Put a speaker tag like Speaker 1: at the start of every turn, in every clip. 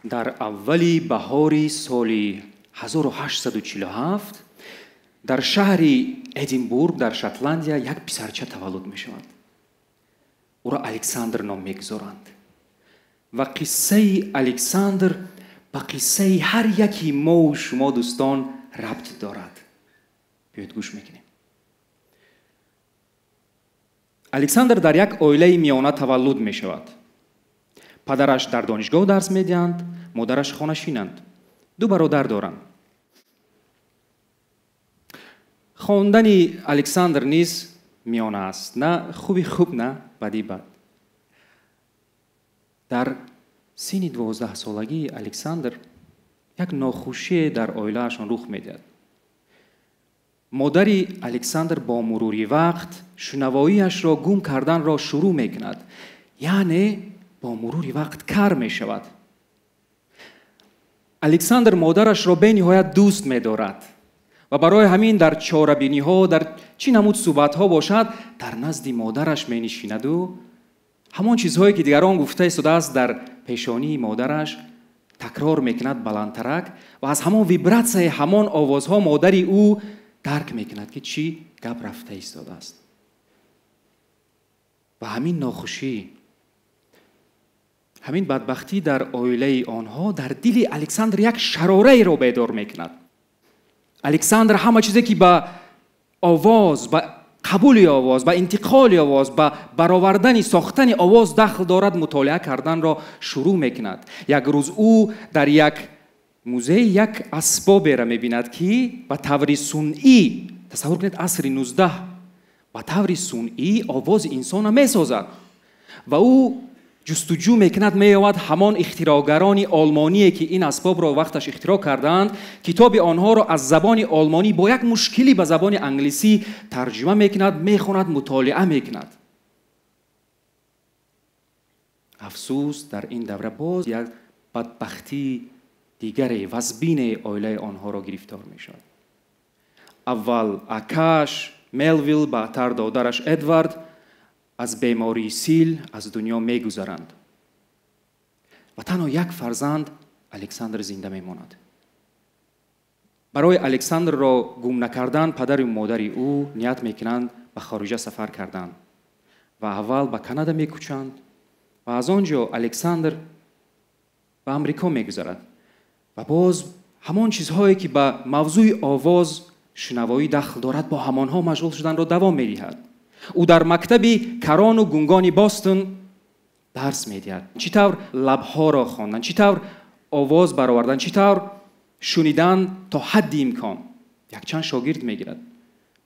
Speaker 1: Дар аввали баҳори соли 1847 дар шаҳри Эдинбург дар Шотландия як писарча таваллуд мешавад. Ӯро Александр ном мегузоранд. Ва қиссаи Александр ба қиссаи ҳар яки мову шумо дӯстон рабт дорад. Биёед гӯш мекунем. Александр дар як оилаи миёна таваллуд мешавад. Падараш дар донишгоҳ дарс медиҳанд, модараш хонашинанд. Ду бародар доранд. Хондани Александр низ миёна аст. На хуби хуб, на бади бад. Дар синни 12-солагии Александр як нохушие дар оилаашон рух медиҳад. Модари Александр бо мурури вақт шунавоияшро гум карданро шурӯъ мекунад. Яъне бо мурури вақт кар мешавад. Александр модарашро бениҳоят дӯст медорад ва барои ҳамин дар чорабиниҳо, дар чӣ намуд суҳбатҳо бошад, дар назди модараш менишинаду ҳамон чизҳое ки дигарон гуфта истодааст дар пешонии модараш такрор мекунад баландтарак ва аз ҳамон вибратсияи ҳамон овозҳо модари ӯ дарк мекунад ки чӣ гап рафта истодааст. Ва ҳамин нохушӣ, ҳамин бадбахтӣ дар оилаи онҳо дар дили Александр як шарораеро бедор мекунад. Александр ҳама чизе ки ба овоз, ба қабули овоз, ба интиқоли овоз, ба баровардани сохтани овоз дахл дорад, мутолиа карданро шурӯъ мекунад. Як рӯз ӯ дар як музей як асбоберо мебинад ки ба таври сунъӣ, тасаввур кунед асри 19, ба таври сунъӣ овози инсонро месозад ва ӯ ҷустуҷӯ мекунад, меёвад ҳамон ихтироъгарони олмоние ки ин асбобро вақташ ихтироъ кардаанд, китоби онҳоро аз забони олмонӣ бо як мушкилӣ ба забони англисӣ тарҷума мекунад, мехонад, мутолиа мекунад. Афсӯс, дар ин давра боз як бадбахтии дигаре, вазбине оилаи онҳоро гирифтор мешавад. Аввал акаш Мелвил, баъдтар додараш Эдвард аз бемории сил аз дунё мегузаранд ва танҳо як фарзанд Александр зинда мемонад. Барои Александрро гум накардан падару модари ӯ ният мекунанд ба хориҷа сафар кардан ва аввал ба Канада мекӯчанд ва аз он ҷо Александр ба Амрико мегузарад ва боз ҳамон чизҳое ки ба мавзӯи овоз шунавоӣ дахл дорад бо ҳамонҳо машғул шуданро давом медиҳад. Ӯ дар мактаби карону гунгони Бостон дарс медиҳад. Чӣ тавр лабҳоро хондан, чӣ тавр овоз баровардан, чӣ тавр шунидан то ҳадди имкон. Якчанд шогирд мегирад,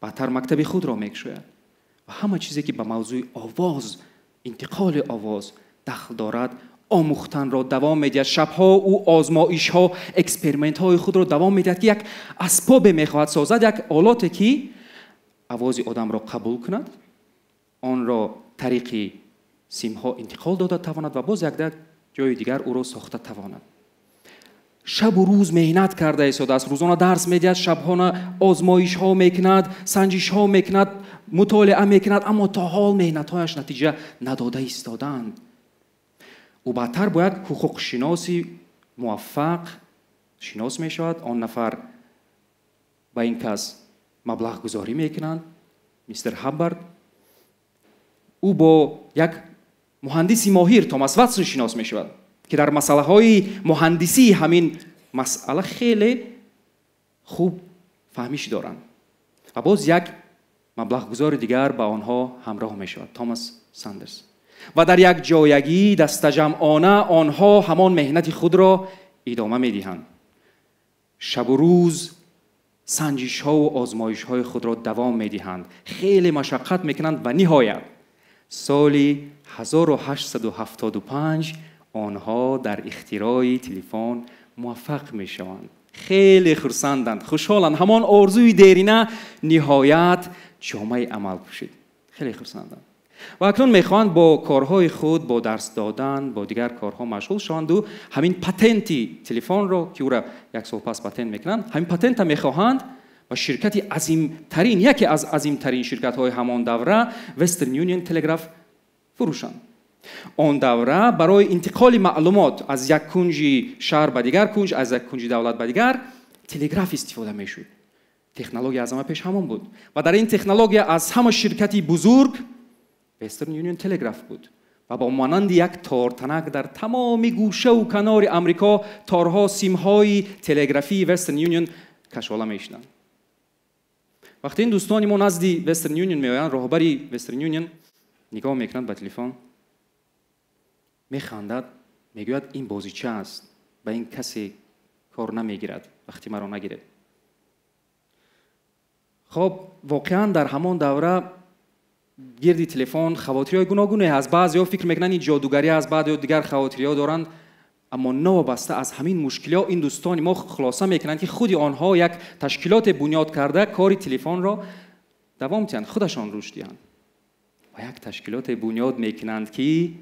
Speaker 1: баъдтар мактаби худро мекушояд ва ҳама чизе ки ба мавзӯи овоз, интиқоли овоз дахл дорад омӯхтанро давом медиҳад. Шабҳо ӯ озмоишҳо, экспериментҳои худро давом медиҳад ки як асбобе мехоҳад созад, як олоте ки овози одамро қабул кунад, онро тариқи симҳо интиқол дода тавонад ва боз як ҷои дигар ӯро сохта тавонад. Шабу рӯз меҳнат карда истодааст, рӯзона дарс медиҳад, шабҳона озмоишҳо мекунад, санҷишҳо мекунад, мутолиа мекунад, аммо то ҳол меҳнатҳояш натиҷа надода истодаанд. Ӯ баъдтар бо як ҳуқуқшиноси муваффақ шинос мешавад. Он нафар ба ин кас маблағгузорӣ мекунанд, мистер Хаббард. Ӯ бо як муҳандиси моҳир Томас Ватсон шинос мешавад ки дар масъалаҳои муҳандисии ҳамин масъала хеле хуб фаҳмиш доранд. Ва боз як маблағгузори дигар ба онҳо ҳамроҳ мешавад, Томас Сандерс. Ва дар як ҷоягӣ дастаҷамъона онҳо ҳамон меҳнати худро идома медиҳанд. Шабу рӯз санҷишҳову озмоишҳои худро давом медиҳанд, хеле машаққат мекунанд ва ниҳоят соли 1875 онҳо дар ихтирои телефон муваффақ мешаванд. Хеле хурсанданд, хушҳоланд. Ҳамон орзуи дерина ниҳоят ҷомаи амал пӯшид. Хеле хурсанданд ва акнун мехоҳанд бо корҳои худ, бо дарс додан, бо дигар корҳо машғул шаванду ҳамин патенти телефонро ки ӯра як сол пас патент мекунанд, ҳамин патента мехоҳанд ба ширкати азимтарин, яке аз азимтарин ширкатҳои ҳамон давра, Western Union Telegraph фурӯшанд. Он давра барои интиқоли маълумот аз як кунҷи шаҳр ба дигар кунҷ, аз як кунҷи давлат ба дигар, телеграф истифода мешуд. Технология аз ҳама пеш ҳамон буд. Ва дар ин технология аз ҳама ширкати бузург Western Union Telegraph буд. Ва бо монанди як тортанак дар тамоми гӯшаву канори Амрико торҳо, симҳои телеграфии Western Union кашола мешуданд. Вақте ин дӯстони мо назди Western Union меоянд, роҳбари Western Union нигоҳ мекунад ба телефон, механдад, мегӯяд: ин бозича аст, ба ин касе кор намегирад, вақти маро нагиред. Хоб, воқеан дар ҳамон давра гирди телефон хавотириҳои гуногуне ҳаст. Баъзеҳо фикр мекунанд, ин ҷодугарӣ аст, баъдеҳо дигар хавотириҳо доранд. Аммо новобаста аз ҳамин мушкилиҳо ин дӯстони мо хулоса мекунанд, ки худи онҳо як ташкилоте бунёд карда, кори телефонро давом диҳанд, худашон рушд диҳанд. Ва як ташкилоте бунёд мекунанд, ки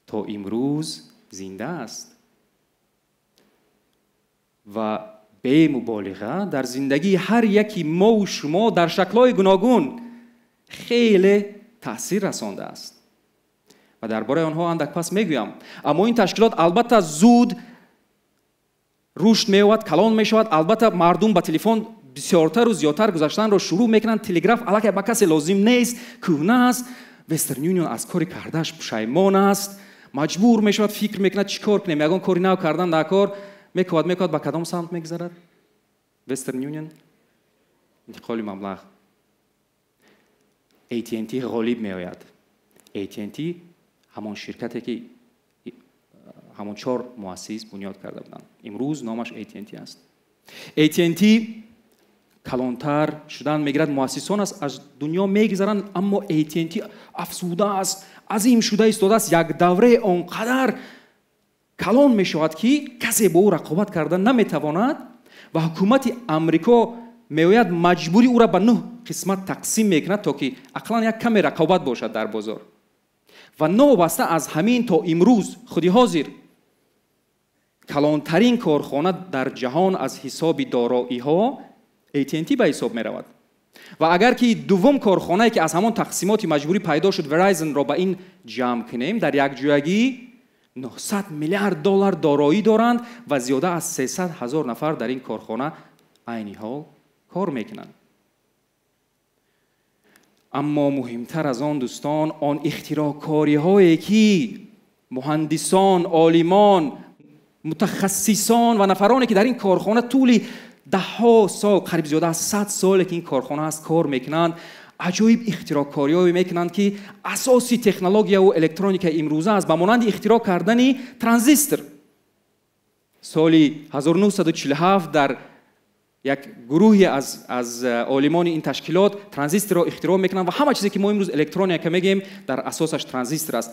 Speaker 1: то имрӯз зинда аст ва бемуболиға дар зиндагии ҳар яки мову шумо дар шаклҳои гуногун хеле таъсир расондааст. Ва дар бораи онҳо андак пас мегӯям. Аммо ин ташкилот албатта зуд рушд меёбад, калон мешавад. Албатта мардум ба телефон бисёртару зиёдтар гузаштанро шурӯъ мекунанд. Телеграф аллакай ба касе лозим нест, кӯҳна аст. Western Union аз кори кардааш пушаймон аст, маҷбур мешавад, фикр мекунад, чӣ кор кунем, ягон кори нав кардан дар кор. Мекувад, мекувад, ба кадом самт мегузарад Western Union? Интиқоли маблағ. AT&T ғолиб меояд. AT&T ҳамон ширкате, ки ҳамон чор муассис бунёд карда буданд, имрӯз номаш AT&T аст. AT&T калонтар шудан мегирад, муассисон аз дунё мегузаранд, аммо AT&T афзуда аст, азим шуда истодааст. Як давраи он қадар калон мешавад, ки касе бо ӯ рақобат карда наметавонад ва ҳукумати Амрико меояд, маҷбурӣ ӯра ба нӯҳ қисмат тақсим мекунад, то ки ақаллан як каме рақобат бошад дар бозор. Ва новобаста аз ҳамин то имрӯз худи ҳозир калонтарин корхона дар ҷаҳон аз ҳисоби дороиҳо AT&T ба ҳисоб меравад. Ва агар ки дуввум корхонае, ки аз ҳамон тақсимоти маҷбурӣ пайдо шуд, Verizon-ро ба ин ҷамъ кунем, дар якҷоягӣ 900 миллиард доллар дороӣ доранд ва зиёда аз 300 ҳазор нафар дар ин корхона айни ҳол кор мекунанд. Аммо муҳимтар аз он, дӯстон, он ихтироъкориҳое, ки муҳандисон, олимон, мутахассисон ва нафароне, ки дар ин корхона тӯли даҳҳо сол, қариб зиёда аз 100 соле ки ин корхона аст, кор мекунанд, аҷоиб ихтироъкориҳое мекунанд, ки асоси технологияву электроникаи имрӯза аст, ба монанди ихтироъ кардани транзистор. Соли 1947 дар як гурӯҳе аз олимони ин ташкилот транзисторро ихтироъ мекунанд ва ҳама чизе, ки мо имрӯз электроника мегӯем, дар асосаш транзистор аст.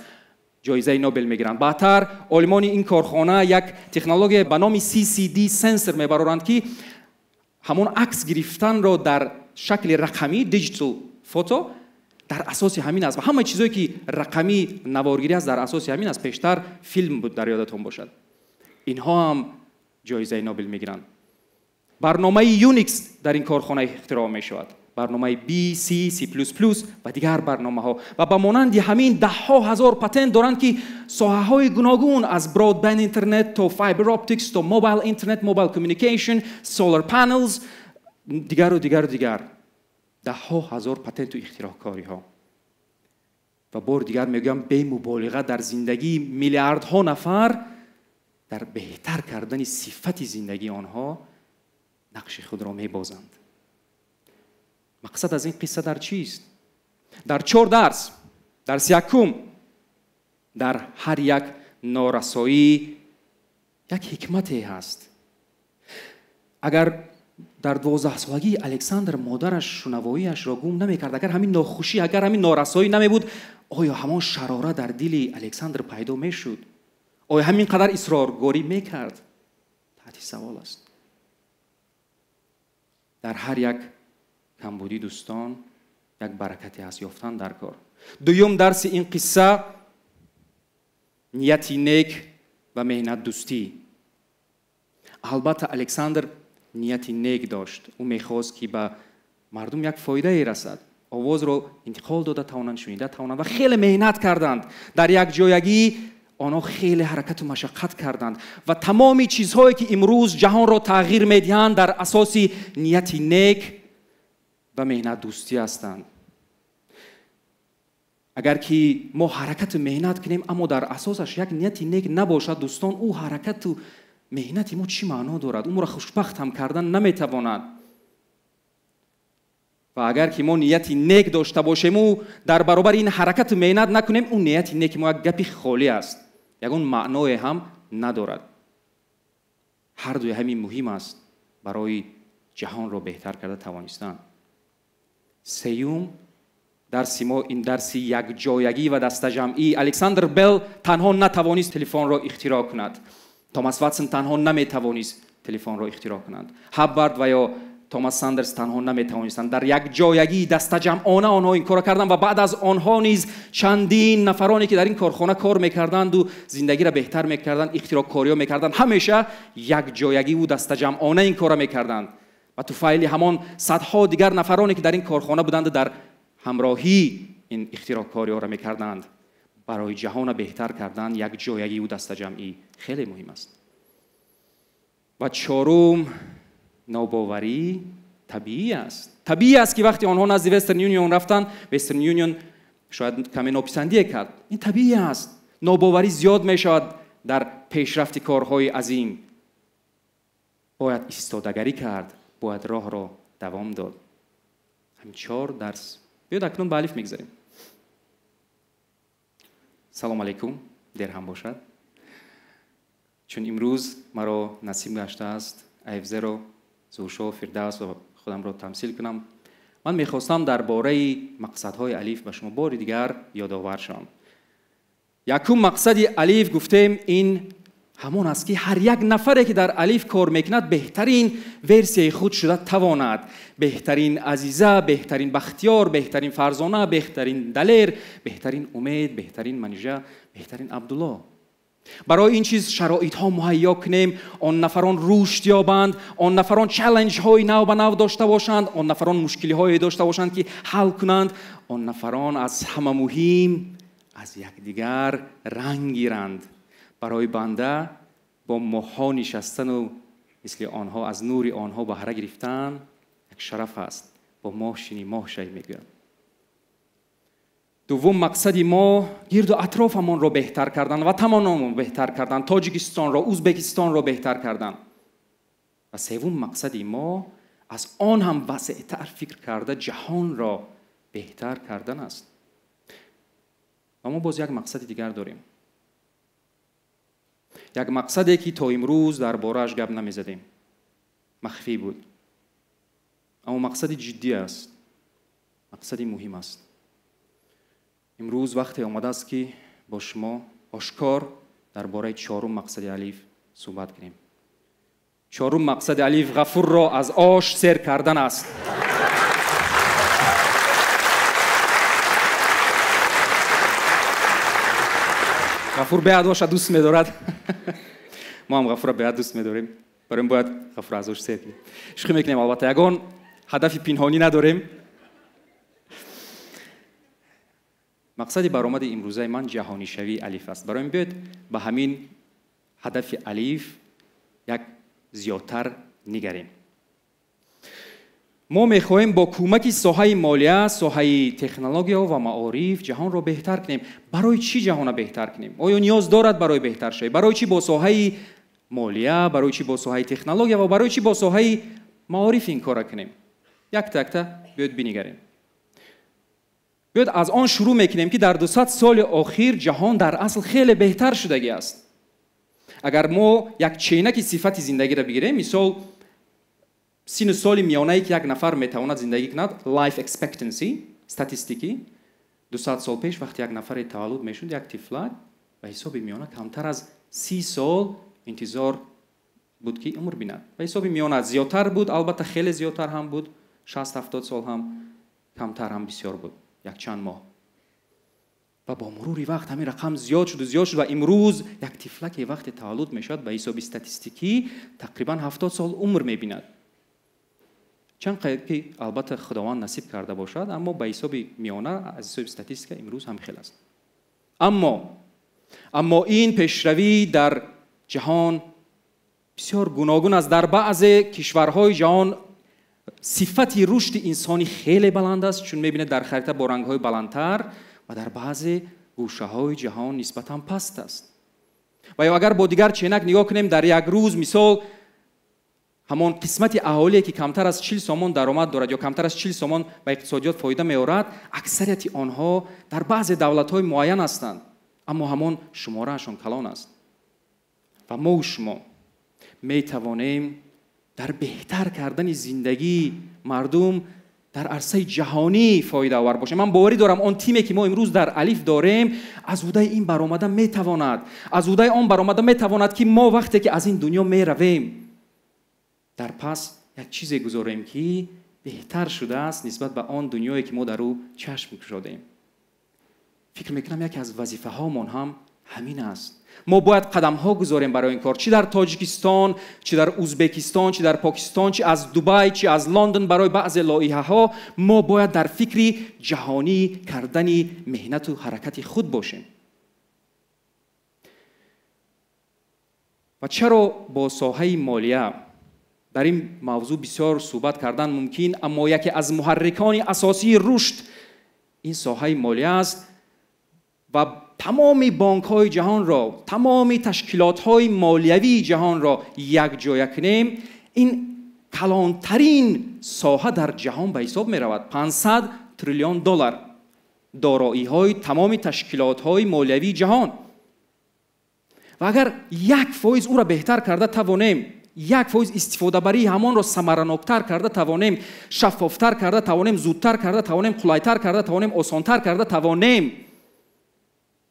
Speaker 1: Ҷоизаи Нобел мегиранд. Баъдтар олимони ин корхона як технология ба номи CCD сенсор мебароранд, ки ҳамон акс гирифтанро дар шакли рақамӣ, digital photo, дар асоси ҳамин аст. Ва ҳама чизое, ки рақамӣ наворгирӣ аст, дар асоси ҳамин аст. Пештар филм буд, дар ёдатон бошад. Инҳо ҳам ҷоизаи Нобел мегиранд. Барномаи Unix дар ин корхона ихтироъ мешавад, барномаи B, C, C++ ва дигар барномаҳо. Ва ба монанди ҳамин даҳҳо ҳазор патент доранд, ки соҳаҳои гуногун, аз broadband internet то fiber optics, то mobile internet, mobile communication, solar panels, дигару дигару дигар. Даҳҳо ҳазор патенту ихтироъкориҳо. Ва бори дигар мегӯям, бемуболиға дар зиндагии миллиардҳо нафар, дар беҳтар кардани сифати зиндагии онҳо нақши худро мебозанд. Мақсад аз ин қисса дар чист? Дар чор дарс. Дарси якум: дар ҳар як норасоӣ як ҳикмате ҳаст. Агар дар 12-солагии Александр модараш шунавоиашро гум намекард, агар ҳамин нохушӣ, агар ҳамин норасоӣ намебуд, оё ҳамон шарора дар дили Александр пайдо мешуд? Оё ҳамин қадар исроргорӣ мекард? Таҳти савол аст. Дар ҳар як камбудӣ, дӯстон, як баракате ҳаст, ёфтан дар кор. Дуюм дарси ин қисса: нияти нек ва меҳнатдӯстӣ. Албатта, Александр нияти нек дошт, ӯ мехост, ки ба мардум як фоидае расад. Овозро интиқол дода тавонанд, шунида тавонанд ва хеле меҳнат карданд. Дар якҷоягӣ онҳо хеле ҳаракату машаққат карданд ва тамоми чизҳое ки имрӯз ҷаҳонро тағйир медиҳанд дар асоси нияти нек ва меҳнатдӯстӣ ҳастанд. Агар ки мо ҳаракату меҳнат кунем, аммо дар асосаш як нияти нек набошад, дӯстон, ӯ ҳаракату меҳнати мо чӣ маъно дорад? Ӯ моро хушбахт ҳам кардан наметавонад. Ва агар ки мо нияти нек дошта бошему дар баробари ин ҳаракату меҳнат накунем, ӯ нияти неки мо як гапи холӣ аст, ягон маъное ҳам надорад. Ҳар дуи ҳамин муҳим аст барои ҷаҳонро беҳтар карда тавонистан. Сеюм дарси мо ин дарси якҷоягӣ ва дастаҷамъӣ. Александр Белл танҳо натавонист телефонро ихтироъ кунад. Томас Ватсон танҳо наметавонист телефонро ихтироъ кунад. Ҳаббард ва ё Томас Сандерс танҳо наметавонистанд. Дар якҷоягӣ дастаҷамъона онҳо ин корро карданд ва баъд аз онҳо низ чандин нафароне ки дар ин корхона кор мекарданду зиндагиро беҳтар мекарданд, ихтироъкориҳо мекарданд, ҳамеша якҷоягиву дастаҷамъона ин корро мекарданд. Ва туфайли ҳамон садҳо дигар нафароне ки дар ин корхона буданд дар ҳамроҳӣ ин ихтироъкориҳоро мекарданд. Барои ҷаҳонро беҳтар кардан якҷоягиву дастаҷамъӣ хеле муҳим аст. Ва чорум, нобоварӣ табиӣ аст. Табиӣ аст ки вақте онҳо назди Western Union рафтанд, Western Union шояд каме нописандие кард. Ин табиӣ аст. Нобоварӣ зиёд мешавад дар пешрафти корҳои азим. Бояд истодагарӣ кард, бояд роҳро давом дод. Ҳамин чор дарс. Биёд акнун ба алиф мегзарем. Салом алейкум, дер ҳам бошад. Чун имрӯз маро насиб гаштааст АФЗ-ро, Зуҳуршоҳ, Фирдавс ва худамро тамсил кунам. Ман мехостам дар бораи мақсадҳои алиф ба шумо бори дигар ёдовар шавам. Якум мақсади алиф гуфтем ин ҳамон аст ки ҳар як нафаре ки дар алиф кор мекунад беҳтарин версияи худ шуда тавонад. Беҳтарин Азиза, беҳтарин Бахтиёр, беҳтарин Фарзона, беҳтарин Далер, беҳтарин Умед, беҳтарин Манижа, беҳтарин Абдулло. Барои ин чиз шароитҳо муҳайё кунем, он нафарон рушд ёбанд, он нафарон челленҷҳои нав ба нав дошта бошанд, он нафарон мушкилиҳое дошта бошанд ки ҳал кунанд, он нафарон аз ҳама муҳим аз якдигар ранг гиранд. Барои банда бо моҳҳо нишастану мисли онҳо аз нури онҳо баҳра гирифтан як шараф аст. Бо моҳ шинӣ моҳ шай мегӯянд. Дуввум мақсади мо гирду атрофамонро беҳтар кардан ва тамомонро беҳтар кардан, Тоҷикистонро, Узбекистонро беҳтар кардан. Ва севум мақсади мо аз он ҳам васеътар фикр карда ҷаҳонро беҳтар кардан аст. Ва мо боз як мақсади дигар дорем. Як мақсаде ки то имрӯз дар борааш гап намезадем. Махфӣ буд. Аммо мақсади ҷиддӣ аст. Мақсади муҳим аст. Имрӯз вақте омадааст ки бо шумо ошкор дар бораи чорум мақсади алиф суҳбат кунем. Чорум мақсади алиф Ғафурро аз ош сер кардан аст. Ғафур беҳад оша дӯст медорад. Мо ҳам Ғафурро беҳад дӯст медорем. Барои бояд Ғафурро аз ош сер кунем. Шӯхӣ мекунем, албатта, ягон ҳадафи пинҳонӣ надорем. Мақсади баромади имрӯзаи ман ҷаҳонишавии алиф аст. Барои ин биёед ба ҳамин ҳадафи алиф як зиёдтар нигарем. Мо мехоҳем бо кӯмаки соҳаи молия, соҳаи технология ва маориф ҷаҳонро беҳтар кунем. Барои чӣ ҷаҳонро беҳтар кунем? Оё ниёз дорад барои беҳтар шавӣ? Барои чӣ бо соҳаи молия, барои чӣ бо соҳаи технология ва барои чӣ бо соҳаи маориф ин корро кунем? Якта якта биёед бинигарем. Биёед аз он шурӯъ мекунем ки дар 200 соли охир ҷаҳон дар асл хеле беҳтар шудагӣ аст. Агар мо як ченаки сифати зиндагиро бигирем, мисол сину соли миёнае ки як нафар метавонад зиндагӣ кунад, life expectancy, статистикӣ, 200 сол пеш вақте як нафаре таваллуд мешуд, як тифлак ба ҳисоби миёна камтар аз 30 сол интизор буд ки умр бинад. Ба ҳисоби миёна зиёдтар буд, албатта хеле зиёдтар ҳам буд, 60-70 сол ҳам, камтар ҳам бисёр буд, якчанд моҳ. Ва бо мурури вақт ҳамин рақам зиёд шуду зиёд шуд ва имрӯз як тифлаке вақте таваллуд мешавад ба ҳисоби статистикӣ тақрибан 70 сол умр мебинад. Чанд қайд ки албатта Худованд насиб карда бошад, аммо ба ҳисоби миёна, аз ҳисоби статистика имрӯз ҳам хел аст. Аммо ин пешравӣ дар ҷаҳон бисёр гуногун аст. Дар баъзе кишварҳои ҷаҳон сифати рушди инсонӣ хеле баланд аст, чун мебинед дар харита бо рангҳои баландтар, ва дар баъзе гӯшаҳои ҷаҳон нисбатан паст аст. Ва ё агар бо дигар ченак нигоҳ кунем, дар як рӯз мисол ҳамон қисмати аҳолие ки камтар аз 40 сомон даромад дорад ё камтар аз 40 сомон ба иқтисодиёт фоида меорад, аксарияти онҳо дар баъзе давлатҳои муайян ҳастанд, аммо ҳамон шумораашон калон аст. Ва мо шумо метавонем дар беҳтар кардани зиндагии мардум дар арсаи ҷаҳонӣ фоидаовар бошем. Ман боварӣ дорам, он тиме ки мо имрӯз дар Алиф дорем, аз ӯҳдаи ин баромада метавонад, аз ӯҳдаи он баромада метавонад, ки мо вақте ки аз ин дунё меравем, дар пас як чизе гузорем, ки беҳтар шудааст нисбат ба он дунёе ки мо дар ӯ чашм кушодем. Фикр мекунам, яке аз вазифаҳомон ҳам ҳамин аст. Мо бояд қадамҳо гузорем барои ин кор, чӣ дар Тоҷикистон, чӣ дар Узбекистон, чӣ дар Покистон, чӣ аз Дубай, чӣ аз Лондон. Барои баъзе лоиҳаҳо мо бояд дар фикри ҷаҳонӣ кардани меҳнату ҳаракати худ бошем. Ва чаро бо соҳаи молия дар ин мавзӯъ бисёр суҳбат кардан мумкин, аммо яке аз муҳаррикони асосии рушд ин соҳаи молия аст ва тамоми бонкҳои ҷаҳонро, тамоми ташкилотҳои молиявии ҷаҳонро якҷоя кунем, ин калонтарин соҳа дар ҷаҳон ба ҳисоб меравад. 500 триллион доллар дороиҳои тамоми ташкилотҳои молиявии ҷаҳон. Ва агар 1% ӯро беҳтар карда тавонем, 1% истифодабарии ҳамонро самараноктар карда тавонем, шаффофтар карда тавонем, зудтар карда тавонем, қулайтар карда тавонем, осонтар карда тавонем,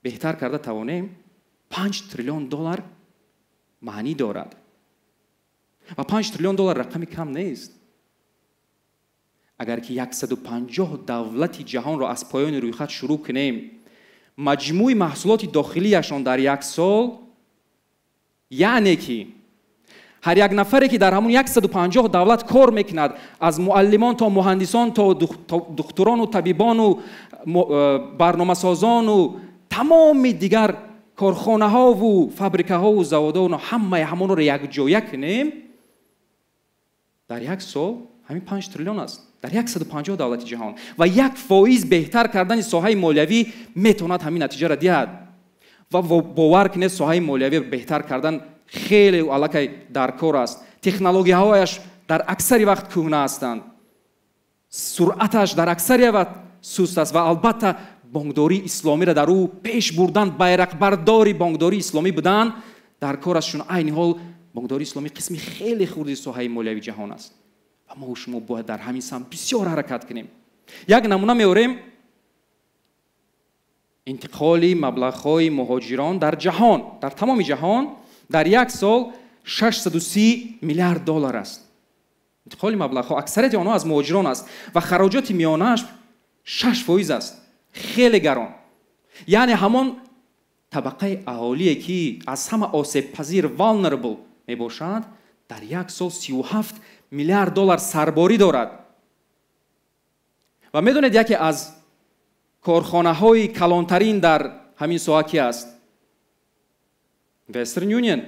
Speaker 1: беҳтар карда тавонем, 5 триллион доллар маънӣ дорад. Ва 5 триллион доллар рақами кам нест. Агар ки 150 давлати ҷаҳонро аз поёни рӯйхат шурӯъ кунем, маҷмӯи маҳсулоти дохилияшон дар як сол, яъне ки ҳар як нафаре ки дар ҳамон 150 давлат кор мекунад, аз муаллимон то муҳандисон то духтурону табибону барномасозону тамоми дигар корхонаҳову фабрикаҳову заводону ҳамаи ҳамонро якҷоя кунем, дар як сол ҳамин 5 триллион аст дар 150 давлати ҷаҳон. Ва 1% беҳтар кардани соҳаи молиявӣ метавонад ҳамин натиҷаро диҳад. Ва бовар кунед, соҳаи молиявӣ беҳтар кардан хеле аллакай дар кор аст. Технологияҳояш дар аксари вақт кӯҳна ҳастанд, суръаташ дар аксари вақт суст аст ва албатта бонкдории исломиро дар ӯ пеш бурдан, байрақбардори бонкдории исломӣ будан дар кор аст, чун айни ҳол бонкдории исломӣ қисми хеле хурди соҳаи молиявии ҷаҳон аст. Ва мо шумо бояд дар ҳамин самт бисёр ҳаракат кунем. Як намуна меорем: интиқоли маблағҳои муҳоҷирон дар ҷаҳон, дар тамоми ҷаҳон дар як сол 630 миллиард доллар аст. Интиқоли маблағҳо, аксарияти онҳо аз муҳоҷирон аст ва хароҷоти миёнааш 6% аст. Хеле гарон. Яъне ҳамон табақаи аҳолие ки аз ҳама осебпазир, vulnerable мебошад, дар як сол 37 миллиард доллар сарборӣ дорад. Ва медонед, яке аз корхонаҳои калонтарин дар ҳамин соҳа ки аст? Western Union.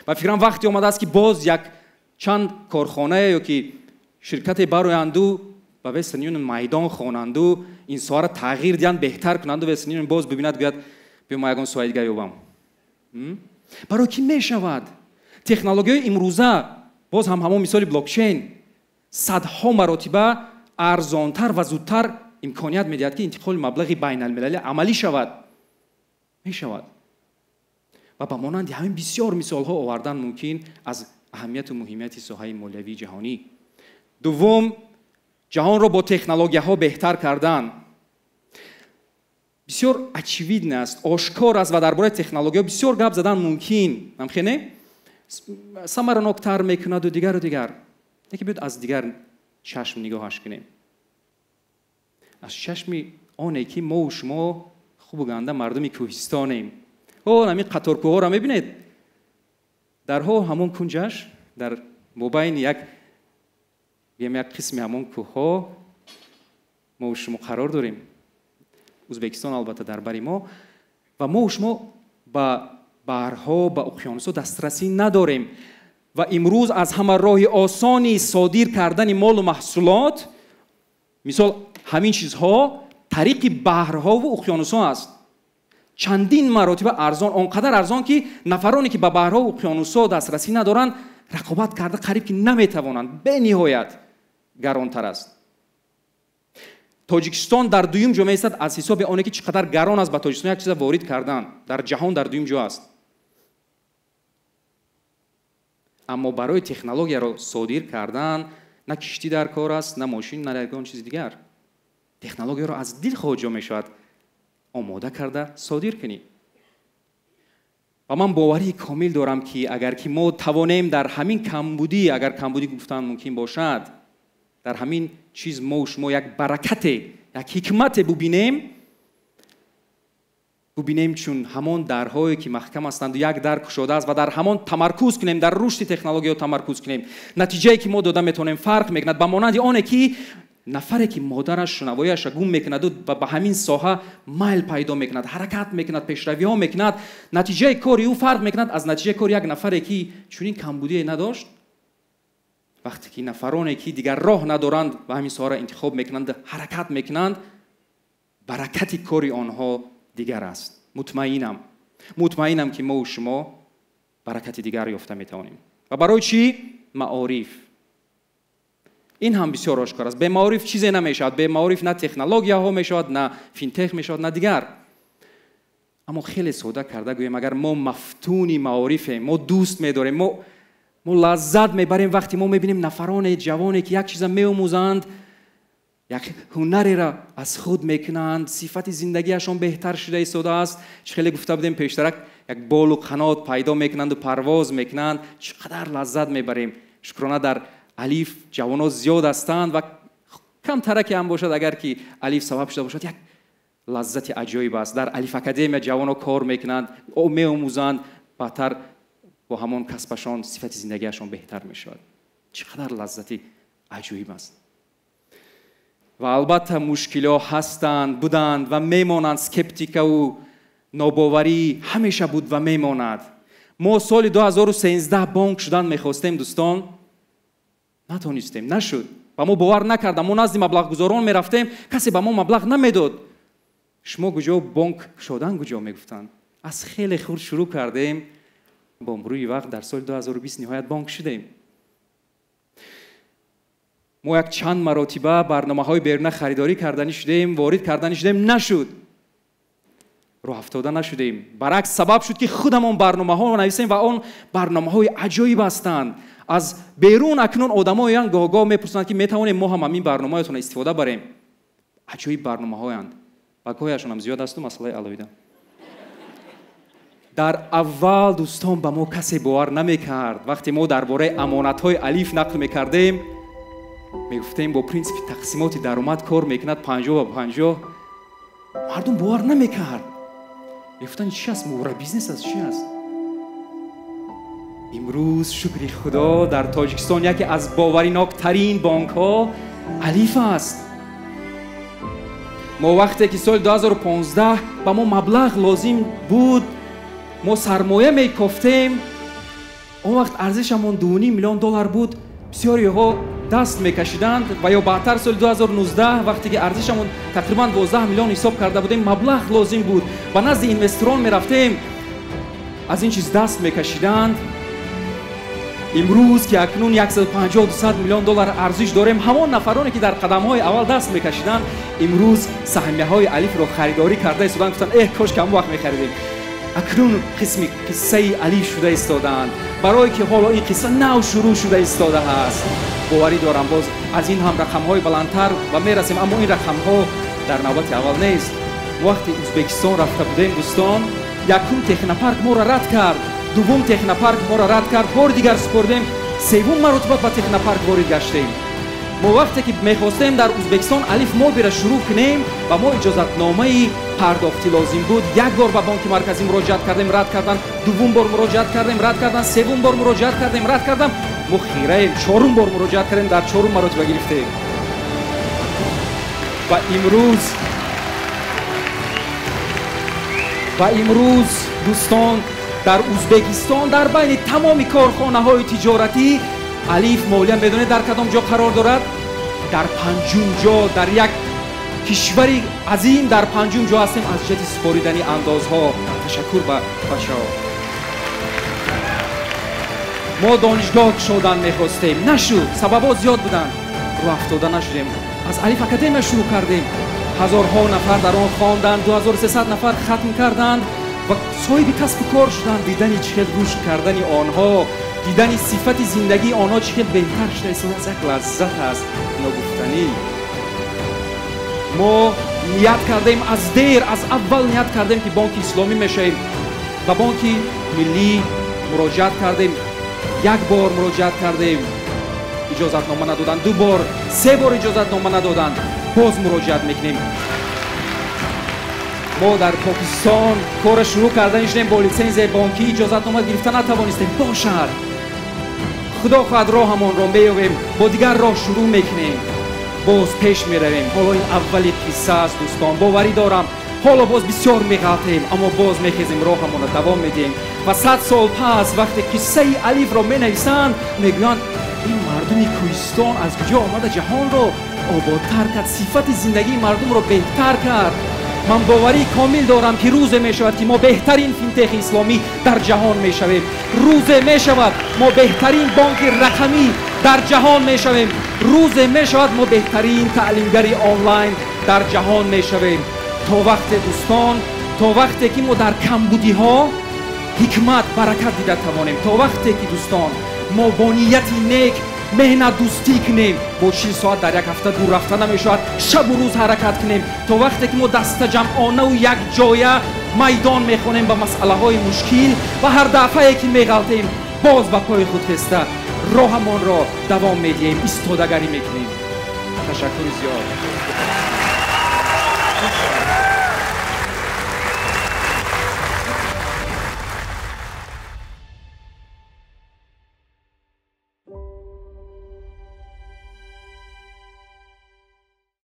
Speaker 1: Ва фикрам, вақте омадааст, ки боз як чанд корхонае ё ки ширкате бароянду ба Western Union майдон хонанду ин соҳаро тағйир диҳанд, беҳтар кунанду Western Union боз бибинад, гӯяд: «Биё, ма ягон соҳаи дига ёбам». Барои ки мешавад? Технологияи имрӯза, боз ҳам ҳамон мисоли блокчейн, садҳо маротиба арзонтар ва зудтар имконият медиҳад, ки интиқоли маблағи байналмилалӣ амалӣ шавад. Мешавад. Ва ба монанди ҳамин бисёр мисолҳо овардан мумкин аз аҳамияту муҳимияти соҳаи молиявии ҷаҳонӣ. Дуввум, ҷаҳонро бо технологияҳо беҳтар кардан. Бисёр очевидно аст, ошкор аст ва дар бораи технологияҳо бисёр гап задан мумкин, ҳамхене самараноктар мекунаду дигару дигар. Лекин биёд, аз дигар чашм нигоҳаш кунем, аз чашми оне ки мову шумо хубу ганда мардуми кӯҳистонем. О, ҳамин қаторкӯҳоро мебинед, дарҳо ҳамон кунҷаш дар мобайни як Гӯем, як қисми ҳамон кӯҳҳо мо шумо қарор дорем. Узбекистон албатта дар бари мо, ва мо шумо ба баҳрҳо, ба уқёнусҳо дастрасӣ надорем. Ва имрӯз аз ҳама роҳи осони содир кардани молу маҳсулот, мисол ҳамин чизҳо, тариқи баҳрҳову уқёнусҳо аст. Чандин маротиба арзон, он қадар арзон ки нафароне ки ба баҳрҳо уқёнусҳо дастрасӣ надоранд, рақобат карда қариб ки наметавонанд. Бениҳоят гаронтар аст. Тоҷикистон дар дуюм ҷо меистад аз ҳисоби оне ки чӣ қадар гарон аст ба Тоҷикистон як чиза ворид кардан. Дар ҷаҳон дар дуюм ҷо аст. Аммо барои технологияро содир кардан на киштӣ дар кор аст, на мошин, на ягон чизи дигар. Технологияро аз дилхоҳ ҷо мешавад омода карда содир кунӣ. Ва ман боварии комил дорам ки агар ки мо тавонем дар ҳамин камбудӣ, агар камбудӣ гуфтан мумкин бошад, дар ҳамин чиз мо шумо як баракате, як ҳикмате бубинем, чун ҳамон дарҳое ки маҳкам ҳастанд, як дар кушода аст ва дар ҳамон тамаркуз кунем, дар рушди технологияҳо тамаркуз кунем. Натиҷае ки мо дода метавонем фарқ мекунад, ба монанди оне ки нафаре ки модараш шунавояшро гум мекунаду ва ба ҳамин соҳа майл пайдо мекунад, ҳаракат мекунад, пешравиҳо мекунад, натиҷаи кори ӯ фарқ мекунад аз натиҷаи кори як нафаре ки чунин камбудие надошт. Вақте ки нафароне ки дигар роҳ надоранд ва ҳамин соҳаро интихоб мекунанд, ҳаракат мекунанд, баракати кори онҳо дигар аст. Мутмаинам ки мо шумо баракати дигар ёфта метавонем. Ва барои чӣ? Маориф. Ин ҳам бисёр ошкор аст. Бе маориф чизе намешавад. Бе маориф на технологияҳо мешавад, на финтех мешавад, на дигар. Аммо хеле сода карда гӯем, агар мо мафтуни маорифем, мо дӯст медорем, мо лаззат мебарем вақте мо мебинем нафароне ҷавоне ки як чиза меомӯзанд, як ҳунареро аз худ мекунанд, сифати зиндагиашон беҳтар шуда истодааст. Чӣ хеле гуфта будем пештарак, як болу қанот пайдо мекунанду парвоз мекунанд. Чӣ қадар лаззат мебарем. Шукрона дар Алиф ҷавонот зиёд ҳастанд ва камтараке ҳам бошад, агар ки Алиф сабаб шуда бошад, як лаззати аҷоиб аст. Дар Алиф Академия ҷавонот кор мекунанд, меомӯзанд, баъдтар бо ҳамон касбашон сифати зиндагиашон беҳтар мешавад. Чӣ қадар лаззати аҷоиб аст. Ва албатта мушкилҳо ҳастанд, буданд ва мемонанд. Скептикаву нобоварӣ ҳамеша буд ва мемонад. Мо соли 2013 бонк шудан мехостем, дӯстон, натонистем, нашуд. Ба мо бовар накардам. Мо назди маблағгузорон мерафтем, касе ба мо маблағ намедод. Шумо куҷо бонк шудан куҷо мегуфтанд. Аз хеле хурд шурӯъ кардем, бо мурури вақт дар соли 2020 ниҳоят бонк шудем. Мо як чанд маротиба барномаҳои беруна харидорӣ карданӣ шудем, ворид карданӣ шудем, нашуд. Роҳ афтода нашудем. Баръакс сабаб шуд ки худамон барномаҳоро нависем ва он барномаҳои аҷоиб ҳастанд. Аз берун акнун одамоянд гоҳ-гоҳ мепурсанд ки метавонем мо ҳам ҳамин барномаҳоятонро истифода барем. Аҷоиб барномаҳоянд. Багояшон ҳам зиёд асту масъалаи алоҳида. Дар аввал дӯстон ба мо касе бовар намекард. Вақте мо дар бораи амонатҳои Алиф нақл мекардем, мегуфтем бо принсипи тақсимоти даромад кор мекунад 50-50. Мардум бовар намекард. Мегуфтанд чи аст? Мура бизнес аст, чи аст? Имрӯз шукри Худо дар Тоҷикистон яке аз бовариноктарин бонкҳо Алиф аст. Мо вақте ки соли 2015 ба мо маблағ лозим буд, мо сармоя мекофтем. Он вақт арзишамон 2,5 миллион доллар буд. Бисёриҳо даст мекашиданд ва ё баъдтар соли 2019 вақте ки арзишамон тақрибан 12 миллион ҳисоб карда будем, маблағ лозим буд. Ба назди инвесторон мерафтем, аз ин чиз даст мекашиданд. Имрӯз ки акнун 150-200 миллион доллар арзиш дорем, ҳамон нафароне ки дар қадамҳои аввал даст мекашиданд, имрӯз саҳмияҳои Алифро харидорӣ карда истоданд. Гуфтанд эҳ, кош ки ҳамон вақт мехаридем. Акнун қисми қиссаи Алиф шуда истодаанд, барое ки ҳоло ин қисса нав шурӯъ шуда истодааст. Боварӣ дорам боз аз ин ҳам рақамҳои баландтар ва мерасем, аммо ин рақамҳо дар навбати аввал нест. Вақте Узбекистон рафта будем, дӯстон, якум технопарк моро рад кард, дуввум технопарк моро рад кард, бори дигар супордем, севум маротиба ба технопарк ворид гаштем. Мо вақте ки мехостем дар Узбекистон Алиф Мобира шурӯъ кунем, ба мо иҷозатномаи пардохтӣ лозим буд. Як бор ба Бонки Марказӣ муроҷиат кардем, рад карданд. Дуввум бор муроҷиат кардем, рад карданд. Севум бор муроҷиат кардем, рад кардам. Мо хираем, чорум бор муроҷиат кардем, дар чорум маротиба гирифтем. Ва имрӯз дӯстон, дар Узбекистон дар байни тамоми корхонаҳои тиҷоратӣ Алиф Молия медонед дар кадом ҷо қарор дорад? Дар панҷум ҷо, дар як кишвари азим дар панҷум ҷо ҳастем аз ҷиҳати супоридани андозҳо. Ташаккур ба бачаҳо. Мо донишгоҳ кушодан мехостем, нашуд, сабабҳо зиёд буданд, рӯ афтода нашудем. Аз Алиф Академия шурӯъ кардем, ҳазорҳо нафар дар он хонданд, 2300 нафар хатм карданд ва соҳиби касбу кор шуданд. Дидани чӣ хел рушд кардани онҳо, дидани сифати зиндагии онҳо чӣ хел беҳтар шуда истодааст, як лаззат аст ногуфтанӣ. Мо ният кардем аз дер, аз аввал ният кардем ки бонки исломӣ мешавем. Ба бонки миллӣ муроҷиат кардем, як бор муроҷиат кардем, иҷозатнома надоданд, ду бор, се бор иҷозатнома надоданд, боз муроҷиат мекунем. Мо дар Покистон корро шурӯъ кардан шудем, бо литсензияи бонкӣ иҷозатнома гирифта натавонистем. Бошад, худо хоҳад роҳамонро меёбем, бо дигар роҳ шурӯъ мекунем, боз пеш меравем. Ҳоло ин аввали қисса аст дӯстон, боварӣ дорам ҳоло боз бисёр меғалтем, аммо боз мехезем, роҳамонро давом медиҳем. Ва 100 сол пас вақте қиссаи Алифро менависанд, мегӯянд ин мардуми кӯҳистон аз куҷо омада ҷаҳонро ободтар кард, сифати зиндагии мардумро беҳтар кард. Ман боварӣ комил дорам ки рӯзе мешавад ки мо беҳтарин финтехи исломӣ дар ҷаҳон мешавем. Рӯзе мешавад мо беҳтарин бонки рақамӣ дар ҷаҳон мешавем. Рӯзе мешавад мо беҳтарин таълимгари онлайн дар ҷаҳон мешавем. То вақте дӯстон, то вақте ки мо дар камбудиҳо ҳикмат, баракат дида тавонем, то вақте ки дӯстон мо бо нияти нек меҳнатдӯстӣ кунем, бо 40 соат дар як ҳафта дур рафта намешавад, шабу рӯз ҳаракат кунем, то вақте ки мо дастаҷамъонаву якҷоя майдон мехонем ба масъалаҳои мушкил ва ҳар дафъае ки меғалтем боз ба пои худ хеста роҳамонро давом медиҳем, истодагарӣ мекунем. Ташаккури зиёд.